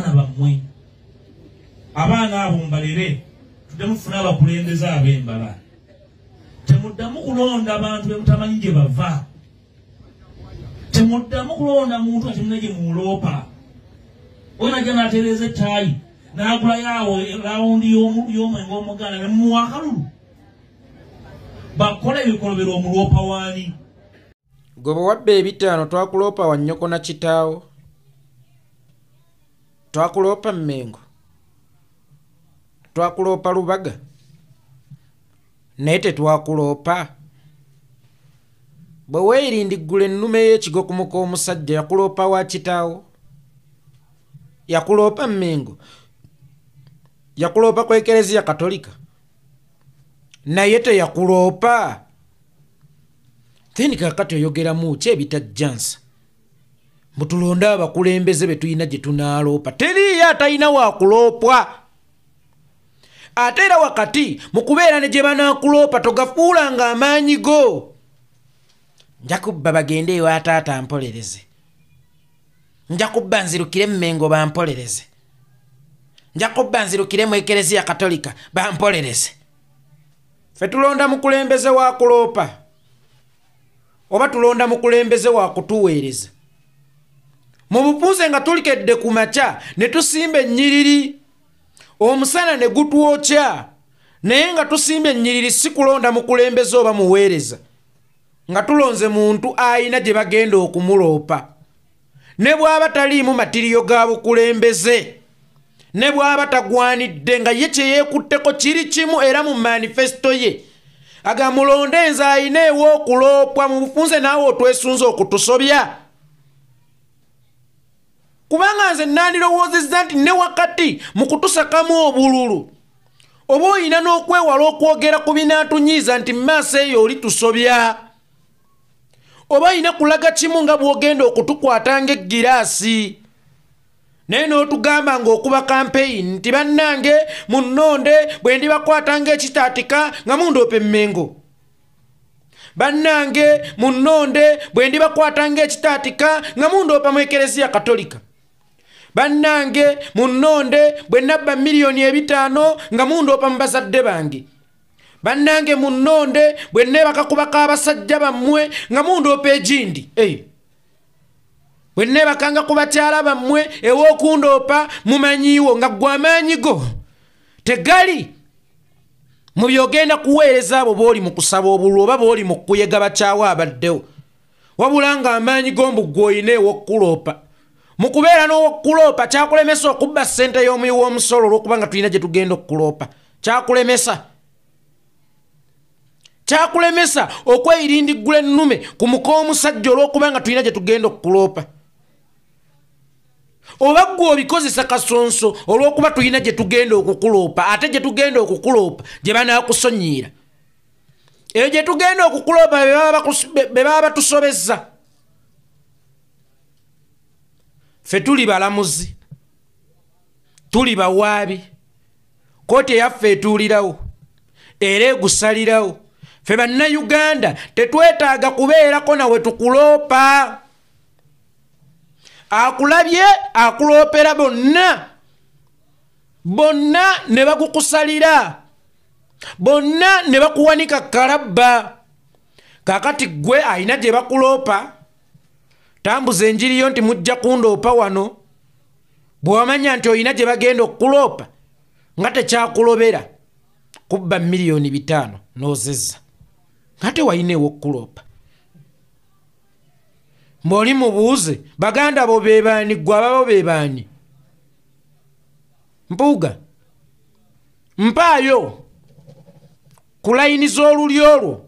Baana bammwe, abaana abo mbalere, tuddemu tufune abakulembeze ab'embala. Temuddamu kulonda abantu be mutamanyi gye bava. Temuddamu kulonda muntu ati mune gye muloopa. Oyo najja n'atereeza ettaayi n'agulayo awo rawundi y'omwenge omuganda ne mumuwa akalulu. Bakola ebikolobero omuloopa waani? Gwe bwe wabba 5 twakuloopa wa nnyoko na kitaawo? Twakuloopa Mmengo? Twakuloopa Lubaga? Naye tetwakuloopa. Bwe weeyirindiggula ennume y'ekigo ku muka omusajja, yakuloopa wa kitaawo? Yakuloopa Mmengo? Yakuloopa ku Ekereziya Katolika? Naye teyakuloopa. Then kaakati oyogeramu ki ebitajjansa? Mutulonde abakulembeze be tulina gye tunaaloopa. Teriiyo atalina waakuloopwa. Ate era wakati mu kubeera ne gye banaakuloopa togafuulanga amaanyi go. Nja kubba bagende ewa taata mpolereze. Nja kubba nzirukire Mmengo bampolereze. Nja kubba nzirukire mu Ekereziya Katolika bampolereze. Ffe tulonda mukulembeze wa kuloopa oba tulonda mukulembeze wa kutuweereza? Mu bufunze nga tulikedde ku makya ne tusimba ennyiriri, omusana ne gutwokya, naye nga tusimba ennyiriri si kulonda mukulembeze oba muweereza, nga tulonze muntu ayina gye bagenda okumuloopa. Ne bw'aba taliimu matiriyo ga bukulembeze, ne bw'aba tagwanidde, nga ye kye yeekutteko kiri kimu era mu manifesto ye agamulonde nze ayina ew'okuloopwa. Mu bufunze naawe otwesunze okutusobya. Kubanga nze nandirowoozezza nti ne wakati mu kutusakamu obululu oba oyina n'okwewala okwogera ku binaatunyiiza nti mu maaso eyo oli tusobya, oba oyina kulaga kimu nga bw'ogenda okutukwata ng'eggiraasi, naye n'otugamba ng'okuba kampeyini nti bannange munnonde bwe ndibakwata ng'ekitaatika nga mundoopa Emmengo, bannange munnonde bwe ndibakwata ng'ekitaatika nga mundoopa mu Ekereziya Katolika, bannange munnonde bwe nabba 5,000,000 nga mundoopa mu bazadde bange, bannange munnonde bwe neebaka ku bak'abasajja bammwe nga mundoopa egindi, bwe neebakanga ku bakyala bammwe ew'okundoopa mumanyiiwo, nga ggwe amaanyi go tegali mu by'ogenda kuweereza abo b'oli mu kusaba obululu oba b'oli mu kuyega bakyawo abaddewo, wabula ng'amaanyi go mbu ggwe oyina ew'okukuloopa. Mu kubeera n'ow'okukuloopa kyakulemesa okubba ssente y'omuwi w'omusolo olw'okuba nga tulina gye tugenda okukuloopa. Kyakulemesa. Kyakulemesa okweyirindiggula ennume ku muka omusajja olw'okuba nga tulina gye tugenda okukuloopa. Oba ggwe obikozesa kasonso olw'okuba tulina gye tugenda okukuloopa, ate gye tugenda okukuloopa gye banaakusonyiira. Eyo gye tugenda okukuloopa be baba batusobezza. Ffe tuli balamuzi, tuli bawaabi, kkooti eyaffe etuulirawo era egusalirawo. Ffe bannayuganda tetwetaaga kubeerako nawe tukuloopa. Akulabye akuloopera bonna, bonna ne bagukusalira, bonna ne bakuwanika kalabba. Kaakati ggwe ayina gye bakuloopa, tambuza enjiri yo nti mujja kundoopa wano. Bw'omanya nti oyina gye bagenda okukuloopa nga tekyakulobera kubba 5,000,000 n'ozezza, nga tewalina ew'okukuloopa. Mbw'oli mubuuze baganda bo be baani, ggwe ababo be baani? Mpuuga mpaayo ku layini z'olulyo olwo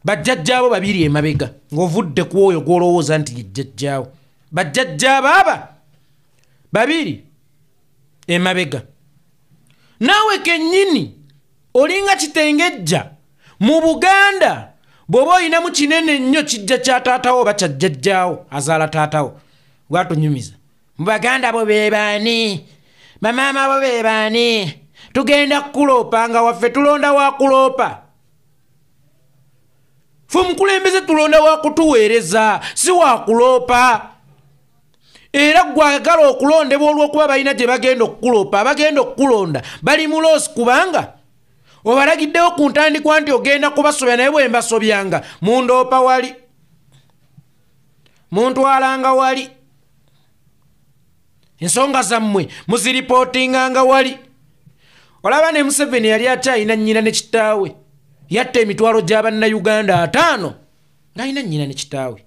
bajjajjaabo babiri emabega ng'ovudde ku oyo gw'olowooza nti ye jjajjaawo. Bajjajjaabo aba babiri emabega. Naawe kennyini olinga kitengejja mu Buganda, bw'oba oyinamu kinene nnyo kijja kya taatawo oba kya jjajjaawo azaala taatawo. Gwatunyumiza mu baganda bo be baani, bamaama bo be baani, tugenda kukuloopa nga waffe tulonda wa kuloopa. Ffe omukulembeze tulonda wa kutuweereza, si wa kuloopa. Era gwagala okulondebwa olw'okuba balina gye bagenda okukuloopa, abagenda okukulonda bali mu loosi kubanga obalagiddewo ku ntandikwa nti ogenda kubasobya, naye bwe mbasobyanga mundoopa wali, muntwalanga wali, ensonga zammwe muziripootinganga wali. Olaba ne Museveni yali akyalina nnyina ne kitaawe, yatta emitwalo gy'abannayuganda 5 ng'alina nnyina ne kitaawe.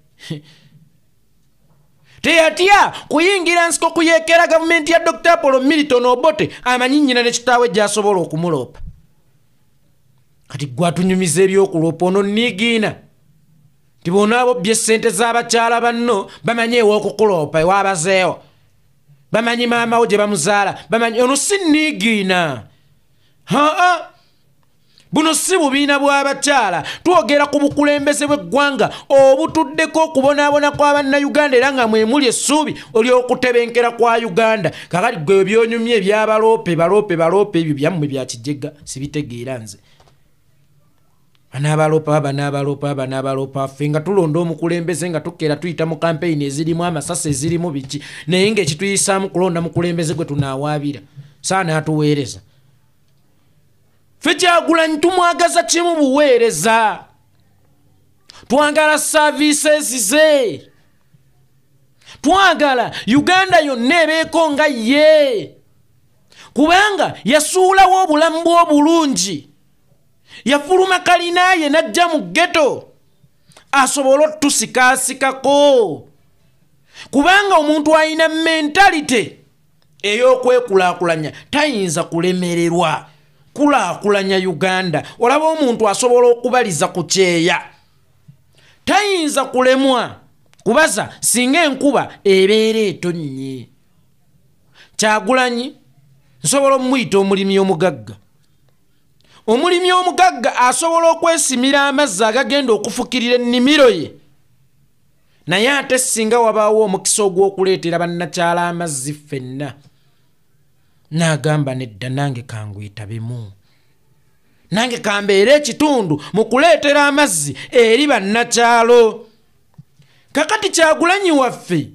Teyatya kuyingira nsiko kuyeekera gavumenti ya Dr. Apollo Milton Obote, amanyi nnyina ne kitaawe gy'asobola okumuloopa. Kati gwe atunyumiza ebyokuloopa ono niigiina nti bw'onaaba ssente z'abakyala banno bamanyi ew'okukuloopa ew'abazeewo, bamanyi maama wo gye bamuzaala, bamanyi ono si niigiina. Haa, buno si bubiina bw'abakyala, twogera ku bukulembeze bw'eggwanga obutuddeko okubonaabona kw'abannayuganda era nga mwe muli essuubi ery'okutebenkera kwa Uganda. Kakati gwe byonyumye ebyabaloope baloope baloope ebyo byammwe bya kijega, sibitegeera nze. Banaabaloopa banaabaloopa banaabaloopa, ffe nga tulonda omukulembeze nga tukeera tuyita mu kampeyini ezirimu amasasi ezirimu biki, naye ng'ekituyisaamu kulonda mukulembeze gwe tunaawaabira saa n'atuweereza. Ffe Kyagulanyi tumwagaza kimu buweereza, twagala services ze, twagala Uganda yonna ebeeko nga ye, kubanga yasuulawo obulamu bw'obulungi, yafuluma kalina ye n'ajja mu ghetto asobole otusikaasikako, kubanga omuntu alina mentality ey'okwekulaakulanya tayinza kulemererwa kulaakulanya Uganda. Olaba omuntu asobola okubaliza ku kyeya tayinza kulemwa kubaza singa enkuba ebeera etonnye. Kyagulanyi nsobola omuyita omulimi omugagga. Omulimi omugagga asobola okwesimira amazzi agagenda okufukirira ennimiro ye, naye ate singa wabaawo omukisa ogw'okuleetera bannakyala amazzi ffenna, n'agamba nedda, nange kangwitabemu, nange kambeere ekitundu mu kuleetera amazzi eri bannakyalo. Kakati Kyagulanyi waffe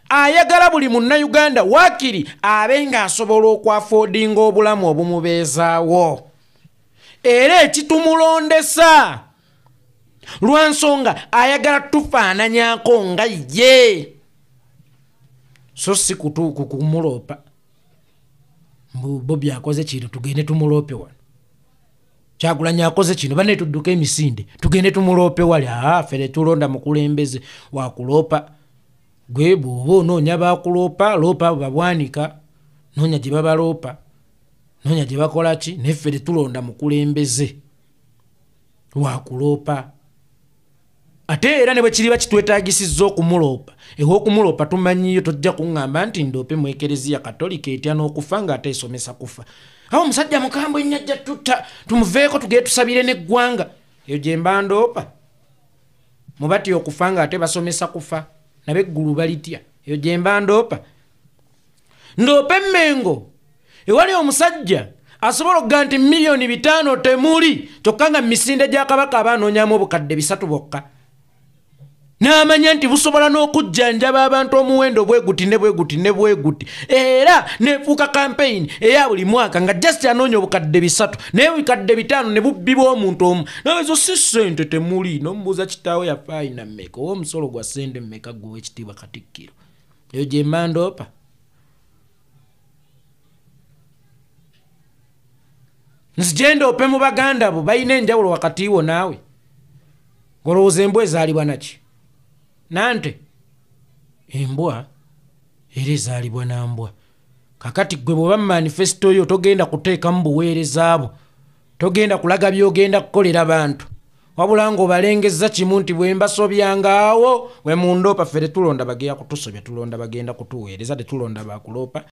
ayagala buli munnayuganda waakiri abe ng'asobola okwafoodinga obulamu obumubeezaawo, era ekitumulondesa lwa nsonga ayagala tufaananyako nga ye, so si kutuuku kumuloopa mbu Bobi akoze kino tugende tumuloope wano, Kyagulanyi akoze kino banne tudduke emisinde tugende tumuloope wali. Aa, ffe tetulonda mukulembeze wakuloopa. Gwe bw'oba onoonya bakuloopa, loopa abo babwanika, noonya gye babaloopa, noonya gye bakola ki, naye ffe tetulonda mukulembeze wakuloopa. Ate era ne bwe kiriba kitwetaagisizza okumuloopa, ew'okumuloopa tumanyiyo, tojja kuŋŋamba nti ndoope mu Ekereziya Katolika etya n'okufa ng'ate esomesa kufa. Awo omusajja mukambwe ennyo ajja tutta, tumuveeko tugende tusabire n'eggwanga. Eyo gye mba ndoopa. Mubatya okufa ng'ate basomesa kufa, nabeggulu balitya. Eyo gye mba ndoopa. Ndoopa Emmengo ewali omusajja asobola okugamba nti 5,000,000 temuli, kyokka nga misinde gya Kabaka aba anoonyamu obukadde 3 bokka. N'amanya nti busobola n'okujjanjaba abantu omuwendo bwe guti ne bwe guti ne bwe guti, era neefuuka campaign eya buli mwaka nga just anoonya obukadde 3, naye obukadde 5 ne bubbibwa omuntu omu. Naezo si ssente temuli, n'omubuuza kitaawe yafa alina mmeka, oba omusolo gwa ssente mmeka gwe ow'ekitiibwa Katikkiro. Eyo gye mba ndoopa. Nzije ndoope mu baganda bo balina enjawulo wakati wo naawe. Olowooza embwa ezaalibwa naki? Nante embwa era ezaalibwa na mbwa. Kakati ggwe bw'oba mu manifesto yo togenda kuteekamu buweereza bwo, togenda kulaga by'ogenda kukolera bantu, wabula ng'obalengezza kimu nti bwe mbasobyangaawo we mundoopa. Ffe tetulonda bagenda kutusobya, tulonda bagenda kutuweereza, tetulonda bakuloopa.